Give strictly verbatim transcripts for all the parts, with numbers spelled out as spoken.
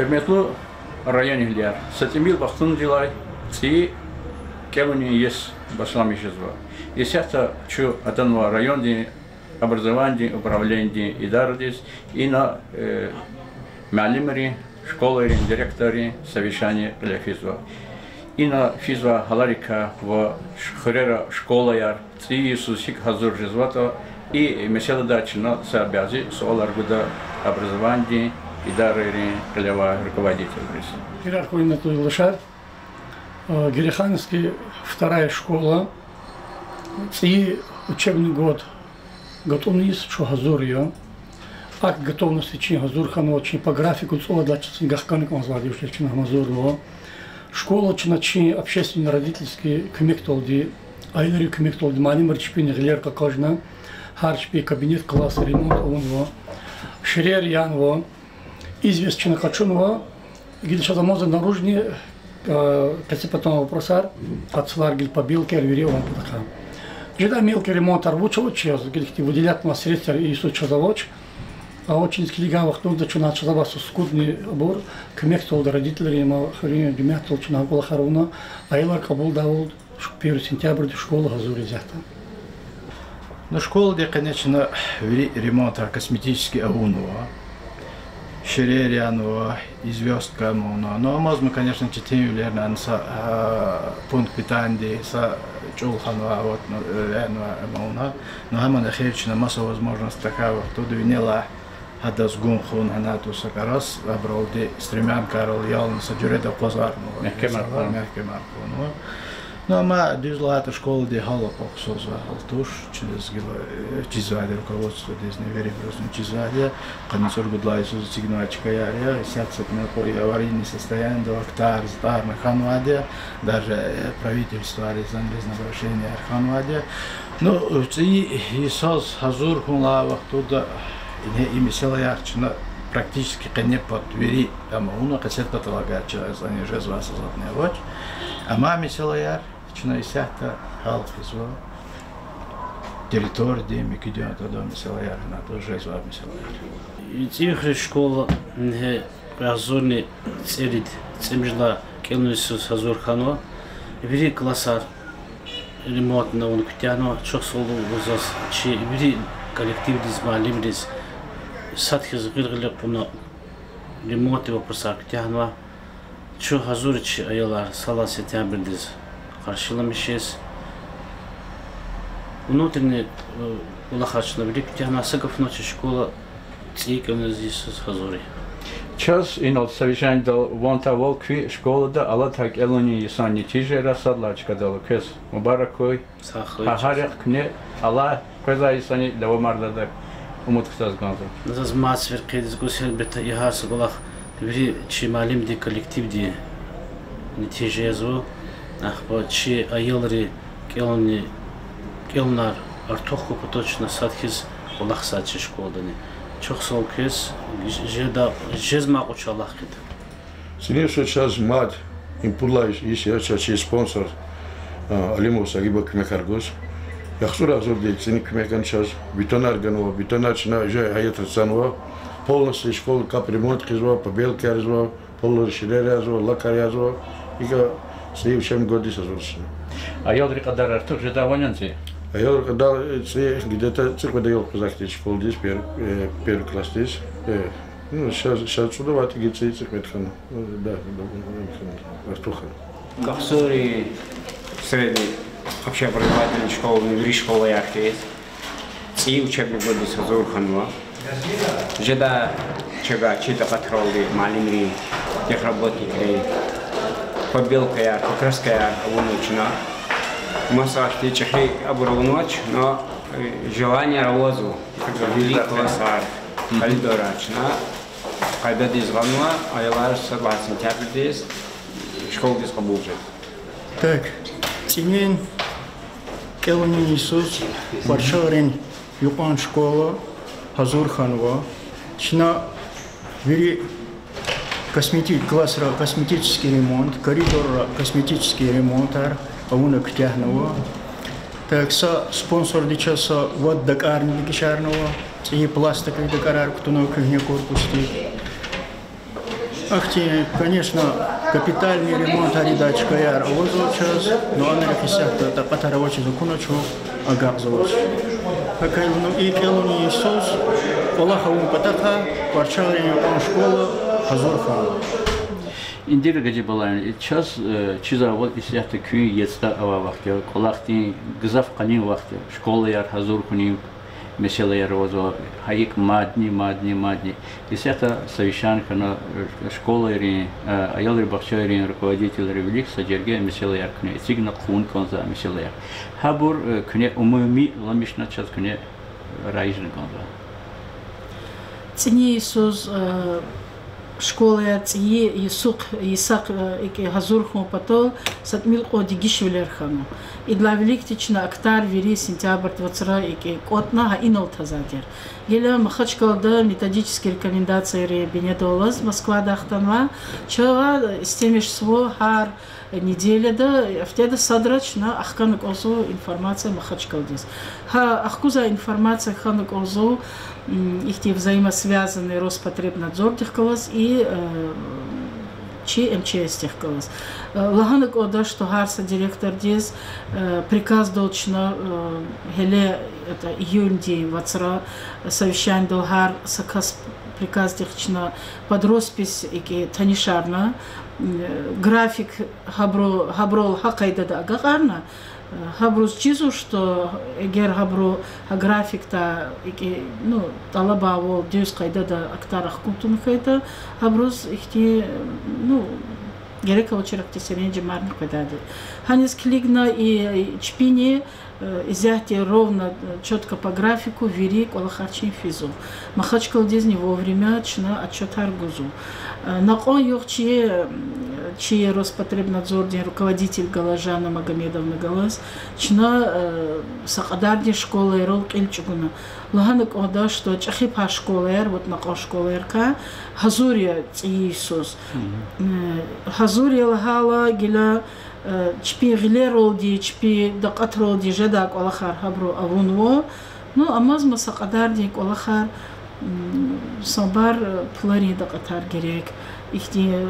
Гьуьрметлу районэгьлияр, са тӀимил вахтундилай цӀийи кӀелунин йис башламиш жезва. Исятда чун атанва райондин образованидин управленидин идарадиз, ина муаллимрин, школайрин директоррин совещание кьиле физва. Ина физва гьаларикай ва хуьрера школаяр цӀийи йисуз гьикӀ гьазур жезватӀа, и месэладай чна са бязи суалар гуда образованидин идарайрин кьилевай руководителриз. Гереханский вторая школа цӀийи учебный год гатӀунин йис чун гьазур я. АкӀ готовности чин гьазур хьанва, чин по графику цӀувад лагьай часни гахкана кӀанзавайди виже чин гьазурнава. Школа чна чин общественно-родительский куьмекдалди, аялрин куьмекдалди, муаллимри чпин гъилер къакъажна, гьар чпи кабинет, класс ремонт авунва, ширер янва, известь чна къачунва, гила чаз амаза наружный, къецепатан вопросар, къацлар, гила побелкаяр вири авун патахъай. Жедай мелкий ремонтар вуч авач чаз, гила ихьтин выделятьнавай средстваяр йисуз чаз авач. А очень килигай вахтунда чна чаз авай са скудный абур, куьмекдалди родителрин, ма хуьруьн жемятдал чна кӀвалахар авуна, аялар кьабулдайвал, первый сентябрьдиз школа гьазур я исятда. Ну, школадин къене чна вири ремонтар косметический авунва, ширер янва, извёстка авуна. Ну, амазма, конечно, четинвилерни, ана са пункт питаниеди са чӀул хьанва, вот, ну, янва авуна. Ну, гьамни эхир чна маса возможность тахьай вахтунда винелай гьадаз гун хьун, гьанатӀа са кӀарас, абуралди стремянкайрал ялна са жуьреда акъвазарнава, мягькемар хьунва. Ну, амма дуьз лагьайтӀа, школадин гьал акьван хъсанзавай гьал туш, чизвайди, руководстводизни, вирибурузни чизвайди я, къанни цӀуругуд лагьай йисуз эцигнавай чкаяр я, исятда са кьве аварийный состояниеда ава, ктар затӀарна хьанвайди я, даже правительстводиз, зангиз обращенияр хьанвайди я. Ну, цӀийи йисуз гьазур хьун лагьай вахтунда ингье и месэлаяр чна практически къене пад вири, амма вуна къецепаталагай чаз ани жезвай са затӀни авач. Амма месэлаяр чна исятда гьал хъийизва, территориядин, муькуьдин ятӀа месэлаяр, гьанатӀа жезвай месэлаяр. ЦӀийи хуьруьз школа ингье кьве агъзурни цӀерид, цӀемуьжуьд лагьай кӀелунин йисуз гьазур хьанва. Вири классар ремонтни авуна куьтягьнава. Чухсагъул лугьузва заз чи вири коллективдиз, муаллимриз, сад хьиз гъил-гъиле кьуна ремонтдин вопросар куьтягьнава. Чун гьазур я чи аялар са лагьай сентябрдиз къаршиламишиз. Внутренний кӀвалахар чна вири куьтягьнава, са гафуналди чи школа цӀийи кӀелунин йисуз гьазур я. Чаз инал совещаниедал ван тавурвал, куь школада алатай кӀелунин йисан нетижайрай сад лагьай чкадал квез мубарак хьуй. Гьа, гьа рехъ куьне алай къвезвай йисани давамардайдак умуд хъийиз кӀанзава. Заз мад сивер хъийиз гуз, гьелбетда, и гьар са кӀвалах вири чи муаллимдин коллективдин нетижа язва. Ахпа чи аялри кӀелунин, кӀелунар артух хьун патал чна сад хьиз кӀвалахзава чи школадани. Чухсагъул квез, жеда, жезмай кьван алахъда. ЦӀинин йисуз чаз мад, им пуд лагьай йис я, чаз чи спонсор Алимов Сагиба куьмекар гуз. Агъзур-агъзурди цӀини куьмек гана чаз, бетонар ганва, бетонар чна уже гьаятра цанва. Полностью школа капремонт хъийизва, побелкаяр ийизва, поллар, ширер язва, лакар язва. ИкӀ цӀийи учебный годдиз гьазур я чна. Аялрин кьадар артух жеда ванени цӀи? Аялрин кьадар цӀи где-то цӀикьвед аял къвезвай хьтин школадиз, пер-, э, первый классдиз. Э, ну, ша, ша цӀуд авайтӀа, гьа цӀи цӀикьвед хьана. Ну, да, да, артух хьана. Агъзурни средний общеобразовательный школадин вири школаяр хьиз, цӀийи учебный годдиз гьазур хьанва. Жеда чавай чи такьатралди муаллимрин, техработникрин побелкаяр, покраскаяр авунва чна. Маса ахьтин чӀехи абур авунвач, но желание авазва. Вири классар, коридорар чна къайдадиз гъанва, аялар сад лагьай сентябрдиз школадиз кьабул жеда. Так, цӀинин кӀелунин йисуз Парчагърин юкьван школа гьазур хьанва. Чна вири космети-, классра косметический ремонт, коридорра косметический ремонтар авуна куьтягьнава. Так, са спонсорди чаз са вад дакӀарни дегишарнава, цӀийи пластиковый дакӀарар кутунва куьгьне корпусдик. Ахьтин, конечно, капитальный ремонтар ийидай чкаяр авазва чаз, но анрихъ исятда такьатар авачиз акуна чун агакьзавач. Гьакӏ хьайила, ну, и кӏелунин йисуз кӏвалах авун патахъай Кӏварчалрин юкьван школа гьазур хьанва. Индира Гаджибалаевна, чаз, э, чизвайвал, исятда куьн ецӏа авай вахт я, кӏвалахдин гзаф къенин вахт я, школаяр гьазур хьунин месэлаяр авазва, гьа икӏ мадни, мадни, мадни. Исятда совещание хьана, э, школайрин, э, аялрин бахчайрин руководительри вилик са жерге месэлаяр куьне эцигна, хъувун кӏанзавай месэлаяр. Гьабур, э, куьне умумиламишна, чаз куьне раижна кӏанзава. ЦӀини йисуз, э, школаяр цӀийи йисухъ, йисахъ, э, икӀ гьазур хьун патал са тӀимил кьван дегишвилер хьана. Идалай виликди чна ахтар вири сентябрдин вацра икӀ кӀватӀна, гьа инал тазадир. Гила Махачкъалада методический рекомендацияйрин бинедаллаз Москвадай хтанва, чавай истемишзава гьар неделяда, гьафтеда садра чна ахкана кӀанзава информация Махачкъаладиз. Гьа ахкузвай информация хьана кӀанзава, м, ихьтин взаимосвязанный Роспотребнадзордихъ галаз и, э, чи МЧС-дихъ галаз. Э, лагьана кӀанда, что гьар са директордиз, э, приказдал чна, э, гьеле, это, июньдин вацра совещанидал гьар са кас приказдихъ чна под роспись икӀ танишарна, м, график гьабуру-, гьабурал гьа къайдада агакьарна, э, гьабуруз чизва, что эгер гьабуру гьа графикда икӀ, ну, тӀалабайвал дуьз къайдада ахтар ахкун тавуна хьайитӀа, гьабуруз ихьтин, ну, герек авачир ахьтин серенжемарни къведайди. Гьаниз килигна и чпини, э, исятда ровно, э, чётко по графику вири кӀвалахар чин физва. Махачкъаладизни вовремя чна отчётар гузва. Э, накьван югъ чи, э, чи Роспотребнадзордин руководитель галаз, Жанна Магомедовна галаз, чна, э, са кьадардин школайрал кьил чӀугуна. Лагьана кӀанда, что чӀехи пай школаяр, вот накьван школаяркай, гьазур я цӀийи йисуз. Э, гьазур я лагьайла, гила, э, чпин гъилералди, чпин дакьатралди жедай кӀвалахар гьабуру авунва. Ну, амазма са кьадардин кӀвалахар, м, самбар, э, пуларин дакьатар герек, ихьтин, э,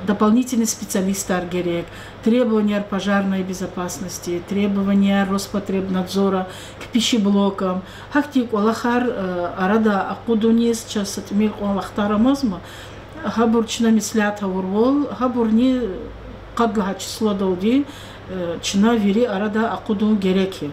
дополнительный специалистар герек, требованияр пожарной безопасности, требованияр Роспотребнадзора к пищеблокам. Гьахьтин кӀвалахар, э, арада акъудуниз чаз са тӀимил кьван вахтар амазма, гьабур чна меслят авурвал, гьабурни къад лагьай числодалди, э, чна вири арада акъудун герек я.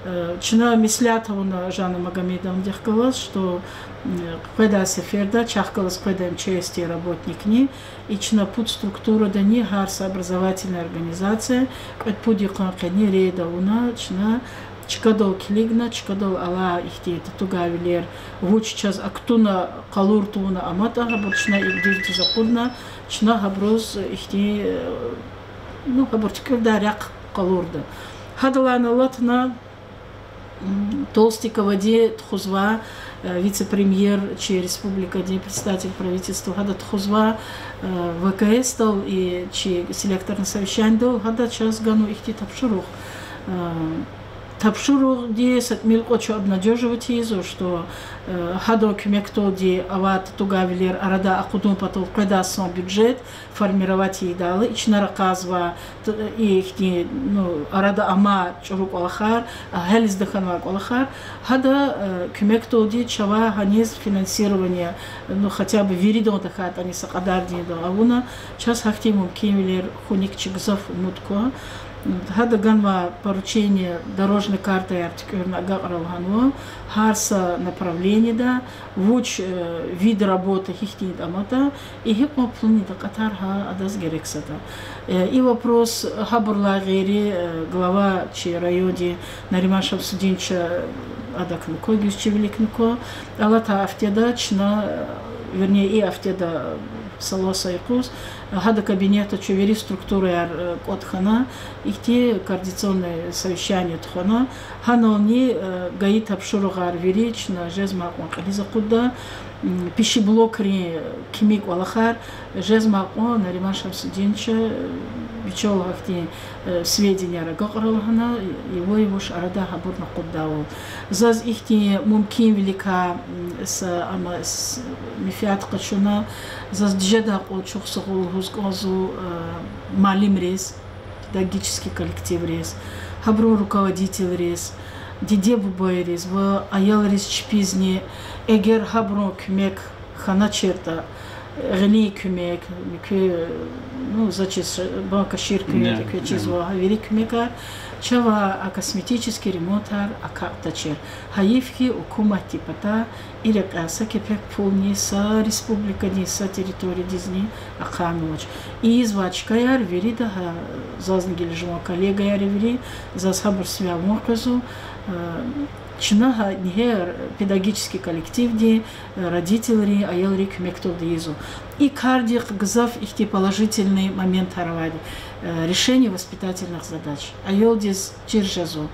Э, чна меслят авуна Жанна Магомедовнадихъ галаз, что, м, къведай сеферда чахъ галаз къведа МЧС-дин работникни, и чна пуд структурадани, гьар са образовательный организация, кьвед-пуд йикъан къене рейд авуна, чна чкадал килигна, чкадал алай ихьтин татугайвилер вуч чаз актуна къалур тавуна аматӀа, гьабур чна и дуьздиз акъудна, чна гьабуруз ихьтин, ну, гьабур туькӀуьрдай рехъ къалурда. Гьадалайни алатна, м, Толстиковади тухузва, э, вице-премьер, чи республикадин председатель правительства, гьада тухузва, э, ВКС-дал и чи селекторный совещанидал, гьада чаз ганва ихьтин тапшуругъ. Э, тапшуругъди са тӀимил кьван чун обнадёживать ийизва, что, э, гьадан куьмекдалди авай татугайвилер арада акъудун патал къведай сан бюджет формировать ийидайла, и чна ракъазва, т-, и ихьтин, ну, арада амай чӀуру кӀвалахар, гьелиз тахьанвай кӀвалахар, гьада, э, куьмекдалди чавай гьаниз финансирование, ну, хотя бы виридан тахьайтӀани са кьадардиндан авуна, чаз гьахьтин мумкинвилер хьуник чи гзаф умуд ква. Гьада ганвай поручение дорожный картаяр туькӀуьрна агакьарал лагьанва, гьар са направлениеда, вуч, э, вид работы гьихьтинди аматӀа, и гьикьван пулунин дакьатар гьа адаз герек затӀа. Э, и вопрос гьабурулай гъейри, э, глава чи райондин Нариман Шамсудиновича адакай ква, гуьзчивиликай ква. Алатай гьафтеда чна, э, вернее, и гьафтеда саласа юкъуз Гьада кабинетда чун вири структураяр кӀватӀ хьана, ихьтин координационное совещание тухвана, гьанални гайи тапшуругъар вири чна жезмай кьван кьилиз акъудда, пищеблокрин кими кӀвалахар жезмай кьван Нариман Шамсудиновича вичел гьахьтин сведенияр агакьарай лагьана, ивай-ваш арада гьабурни акъуддайвал. Заз ихьтин мумкинвиликай са, ама, менфят къачуна, заз дижедай кьван чухсагъул лугьуз кӀанзава муаллимриз, педагогический коллективриз, гьабурун руководителриз, диде-бубайриз ва аялриз чпизни, эгер гьабурун куьмек хьаначиртӀа, гъилин куьмек, муькуь, ну, заз чиз, банка ширин куьмек, квез чизва, гьа вири куьмекар, чавай а косметический ремонтар акатӀачир. Гьайиф хьи, гьукуматдин патай и рекьяй са кепек пулни са республикадин са территориядизни ахъайнавач. Ийизвай чкаяр вирида, гьа, зазни гила жуван коллегаяр вири, заз гьабур сивяй ван къвезва, чна гьа ингье педагогический коллективдин, родителрин, аялрин куьмекдалди ийизва. И кардихъ гзаф ихьтин положительный моментар авайди, решение воспитательных задач. Аялдиз чир жезва,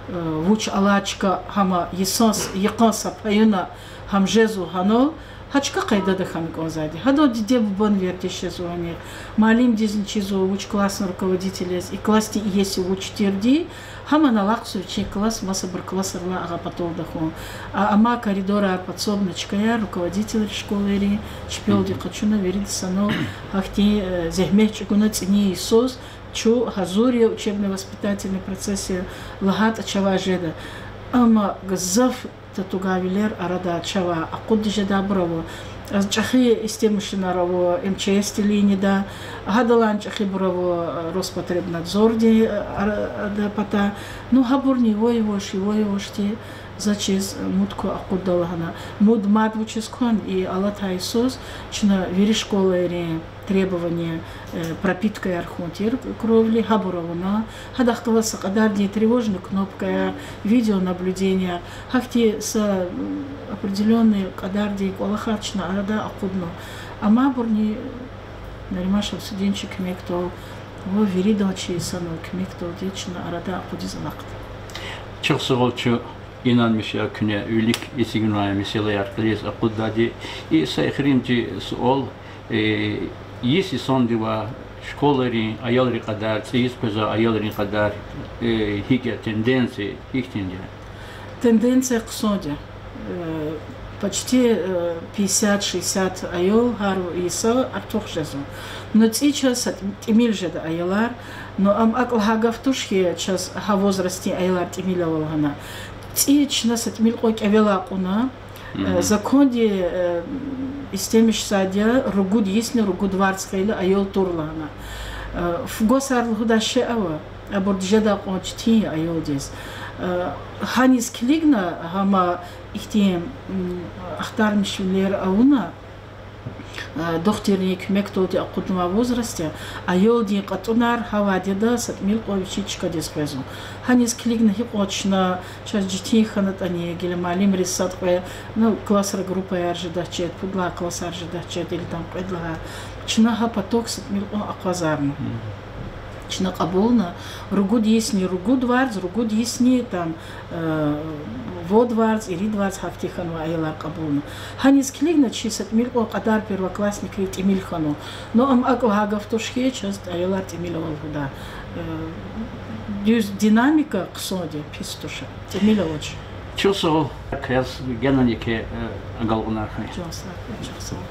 вуч алай чка гьам йисан, йикъан са паюна гьам жезва гьанал, гьа чка къайдада хьана кӀанзавайди. Гьадан диде-бубани вердиш жезва гьаниз, муаллимдизни чизва, вуч классный руководитель яз, и классдин иеси вуч тирди, гьам алахъзава вичин класс масабур классрилай агъа паталди хьун. А, амай коридорар, подсобный чкаяр руководителри школайрин чпелди къачуна, вирида санал гьахьтин зегьмет чӀугуна цӀинин йисуз чун гьазур я учебно-воспитательный процесс я лагьайтӀа чавай жеда. Амма гзаф татугай вилер арада чавай акъудиз жедайбур ава. ЧӀехи истемишунар ава МЧС-дин линияда, гьадалайни чӀехибур ава Роспотребнадзордин, арада патай. Ну, гьабурни ивай-ваш, ивай-вашди заз чиз муд квай акъудда лагьана. Муд мад вучиз кван, и алатай йисуз чна вири школайрин требование, пропиткаяр хьун тир кровли, гьабур авуна. Гьадахъ галаз са кьадардин тревожный кнопкаяр, видеонаблюденияяр, гьахьтин са определённый кьадардин кӀвалахар чна арада акъудна. Амайбурни Нариман Шамсудиновичан куьмекдал ва виридан чи санал куьмекдалди чна арада акъудиз алахъда. Чухсагъул, чун инанмиш я куьне вилик эцигнавай месэлаяр кьилиз акъуддайди. И са эхиримжи суал, йис йисандивай школайрин аялрин кьадар, цӀийиз къвезвай аялрин кьадар гьикӀ я, тенденция гьихьтинди я? Тенденция хъсанди я. Почти пятьдесят-шестьдесят аял гьар йиса артух жезва. Ну, цӀи чаз са тӀимил жеда аялар. Ну, ам акӀ лагьай гаф туш хьи, чаз гьа возрастдин аялар тӀимил ава лагьана. ЦӀи чна са тӀимил кьван кӀевелай кьуна, законди истемишзавайди я ругуд йисни ругуд варз хьайила аял тур лагьана. Фу гвасар лугьудай шей ава, абур дижедай кьван четин я аялдиз. Гьаниз килигна, гьама ихьтин ахтармишвилер авуна, духтуррин куьмекдалди акъуднавай возраст я, аялдин кьатӀунар гьа вядеда са тӀимил кьван вичин чкадиз къвезва. Гьаниз килигна гьикьван чна, чаз четин хьанатӀани, гила муаллимриз сад кьве, ну, классра группаяр жедач, пуд лагьай классар жедач, или там кьвед лагьай. Чна гьа поток са тӀимил кьван акъвазарна. Чна кьабулна ругуд йисни ругуд варз, ругуд йисни там вад варз, ирид варз гьахьтин хьанвай аялар кьабулна. Гьаниз килигна чи са тӀимил кьван кьадар первоклассникрин тӀимил хьанва. Ну, ам акӀ лагьай гаф туш хьи, чаз аялар тӀимил ава лугьудай. Дуьз, динамика хъсанди я, пис туш, тӀимил авач. Чухсагъул, квез генани еке агалкьунар хьуй. Чухсагъул.